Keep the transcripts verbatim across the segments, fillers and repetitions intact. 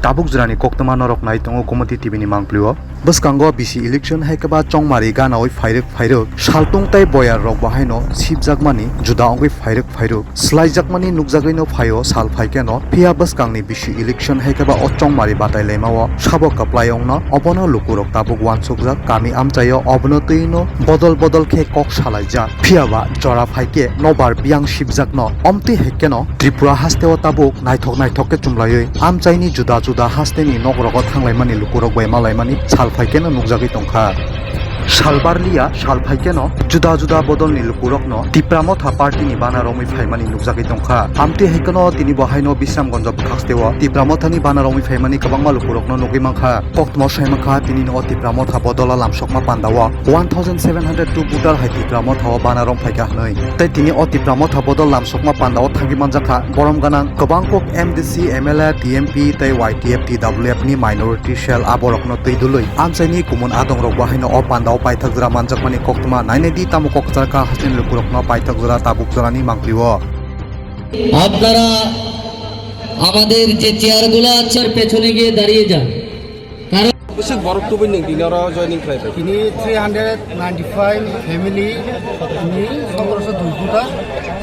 Tabuk jora ni koktwma norok nai tongo Gomoti T V ni mangpli o. Bwskango bisi election hai khe ba chongmari ganaui phairwk phairwk saltung tei boyar rok bo haino sibjakmani juda wngwi phairwk phairwk swlaijakmani nukjagwino phaio sal phai kheno, phiya bwskangni bisi election hai khe ba o chongmari batai laima o sabo kwplai wngno obono lukurok tabuk uansukjak kami amchaio obono twino bodol bodol khe kok salaijak. Phiya ba jora phai khe nobar biyang sibjakno. Omtwi hai kheno Tripura hasteo tabuk naithok naithok khe chumlaiwi amchaini juda juda hasteni nokrogo thanglaimani lukurok bai malaimani sal phai kheno nukjagwi tongkha. Salbarliya sal phai kheno juda juda bodolni lukurokno Tipra Motha party ni bana romwi phaimani nukjagwi tongkha. Amtwi hai kheno tini bo haino Bisramganj bwkhak hasteo Tipra Motha ni bana romwi phaimani kwbangma lukurokno nugwi mankha. Koktwma sai mankha tini no Tipra Motha bodolo lamsokma pandao one thousand seven hundred two voter hai Tipra Motha o bana rom phaikha hwnwi. Tei tini o Tipra Motha bodol lamsokma pandao thangwi manjakha borom gwnang kwbang kok M D C, M L A, T M P tei Y T F, T W F ni minority cell aborokno twi dului amchaini kumun adongrok bo haino o pandao paithak jora manjakmani koktwma nainai di tamo kok kwchar kha hasteni lukurokno paithak jora tabuk jorani mangpli o. আপনারা আমাদের যে চেয়ারগুলো আছে, পেছনে গিয়ে দাঁড়িয়ে যান। কারণ Bwswk borok tubui nwng tini oro joining khlai bai? Tini three hundred ninety five family ni sotoroso dui kuta,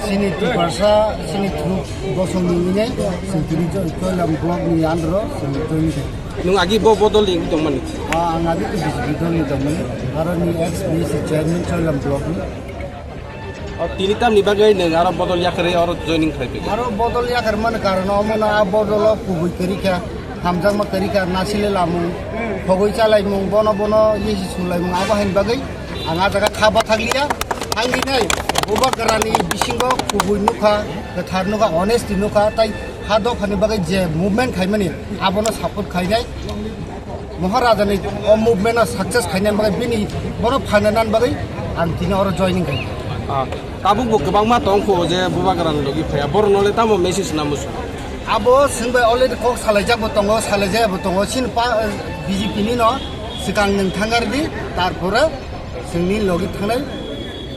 chini Tiprasa, chini thuk bosong ni minai, chwng tini Choilam block ni under o chwng joining khlai. Nwng agi bo bodol ni tongmani? Ah, ang agi to B J P dol ni tongmani, aro ni ex B C chairman Choilam block ni. O, tini tamni bagwi nwng aro bodol yakarwi oro joining khlai phikha? Aro bodol yakarmani karon omono a bodolo kubui kwrwi kha, hamjakma kwrwi kha, nasile lamung, khogwi chalaimung, bono bono yesi sulaimung, abo haini bagwi ang a jaga kha bathakliya. Thangwi nai Bubagrani bisingo kubui nukha, kwthar nukha, honesty nukha, tai ha dophani bagwi je movement khaimani abono support khainai. Maharaja ni o movement no success khaina bagwi bini bono phanana bagwi ang tini oro joining khai. Ah, tabuk bo kwbangma tong kho je Bubagra ni logi phaya. Borok no le tamo message na musu? Abo swng bai already kok salaijak bo tongo, salaijaya bo tongo. Chini pa, B J P ni no swkang nwng thangar di, tarpore chwngni logi thangnai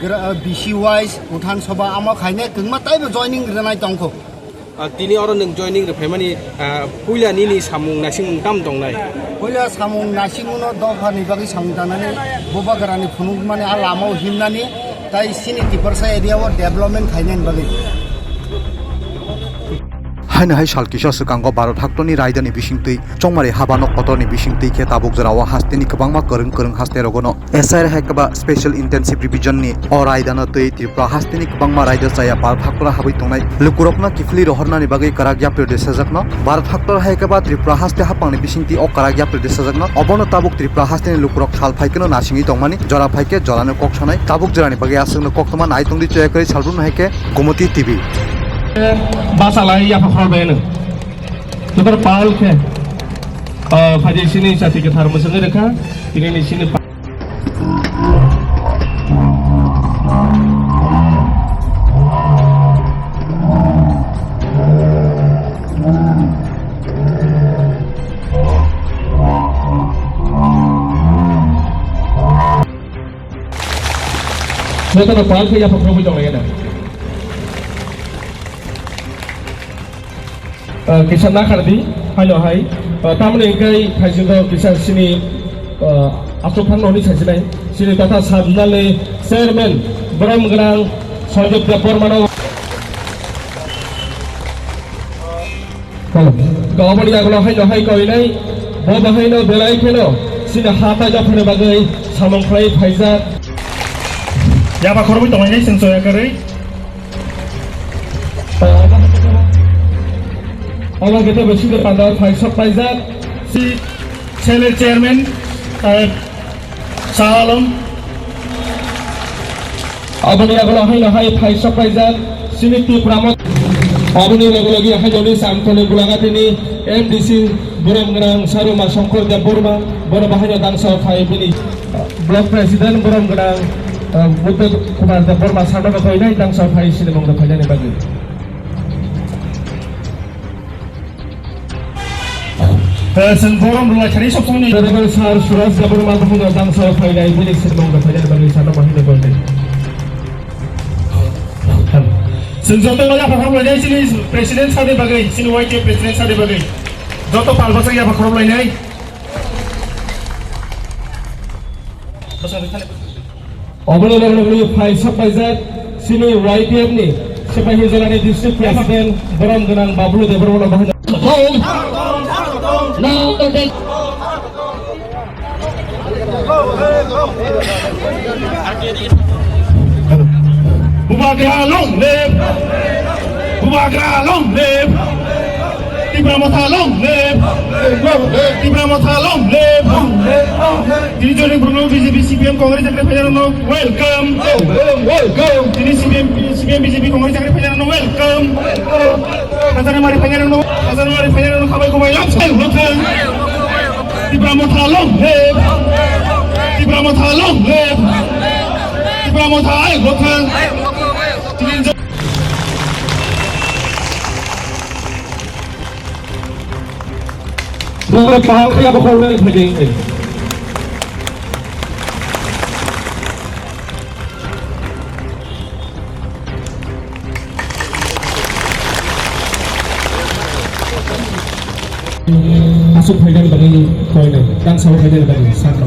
gra-, B C wise, Uthan Sabha amo khaina kwngma taibo joining rwnai tong kho. Ah, tini oro nwng joining rwphaimani, ah, puila nini samung naisingmung tamo tongnai? Puila samung naisingmungno dophani bagwi samung tangnani, Bubagrani phunukmani a lamao himnani, tai chini Tiprasa area o development khainani bagwi. Haino hai sal kisa swkango Bharat haktorni raidani bisingtwi chongmari haba nok kotorni bisingtwi khe tabuk jorao hasteni kwbangma kwrwng kwrwng haste rogono S I R hai khe ba Special Intensive Revision ni o raidano twi Tripura hasteni kwbangma raida chaya Bharat haktora habwi tongnai lukurokno kiphilwi rohornani bagwi kwrak yapri rwsajakno Bharat haktor hai khe ba Tripura haste haphangni bisingtwi o kwrak yapri rwsajakno. Obono tabuk Tripura hasteni lukurok sal phai kheno nasingwi tongmani, jora phai khe jorano kok sanai, tabuk jorani bagwi aswkno koktwma nai tongdi, choya kwrwi salbrumno hai khe Gomoti T V. Basa lai yapha khorbaino. Tutor pal khe, ah, phaji sini sati ke thar musang rekha, tini ni sini pa- Jotono pal khe yapha khorwi tong lai. Ah, kisa nakhar di, haino hai. Ah, tamoni hwnkhe thaisingo kisa sini, ah, aswk phano hwnwi saisinai. Sini tata sabjinalni chairman, borom gwnang Sanjib Debbarmano. Hello. Gawabani yagulo haino hai kawinai, bo bahaino belai kheno sini ha taijak phano bagwi samung khlai phaijak. Yaba khorwi tonglainai chwng choya kwrwi. Obo khe tebo sini panda phai sok paijak. Si Senate Chairman, eh, Shah Alam. Aboni yagulo haino hai phai sok paijak. Sini Tipra Motha. Aboni logi logi haino ni Samkhoni Gulagatini M D C borom gwnang Saruma Songkor Debbarma. Bono bahaino dangsa phai bini. Block President borom gwnang, eh, Buddha Kumar Debbarma sano rok hoinai dangsa phai sinimung rok hoinani bagwi. Eh, chwng borom rwlai thani sok songni. Honorable Sir Suraj Debbarma buphangno dangsa phainai bini sinimung rok hoinani bagwi sano bahino bolde. Chwng joto no yapha hamlainai chini President sani bagwi, chini Y T F President sani bagwi. Joto pal bwsajak yaba khorok lainai. Oboni loge loge phai sok paijak chini Y P F ni Sipahi Jolani District President borom gwnang Bablu Debbarma no bahai. Bubagra long live! Bubagra long live! Tipra Motha long live! Tipra Motha long live! Tini joining program B J P, C P M, Congress, F I R no welcome! Welcome! Tini C P M, C P M, B J P, Congress, F I R no welcome! Hazarmari phainyarokno, Hazarmari phainyarokno khabai khumbai lamsai hwnkha. Tipra Motha long live! Tipra Motha long live! Tipra Motha ayuk hwnkha. Borok kaham khe abo khoroknwi thangdi. Aswk phainani bagwi koi nai, tang sao phainani bagwi sakno.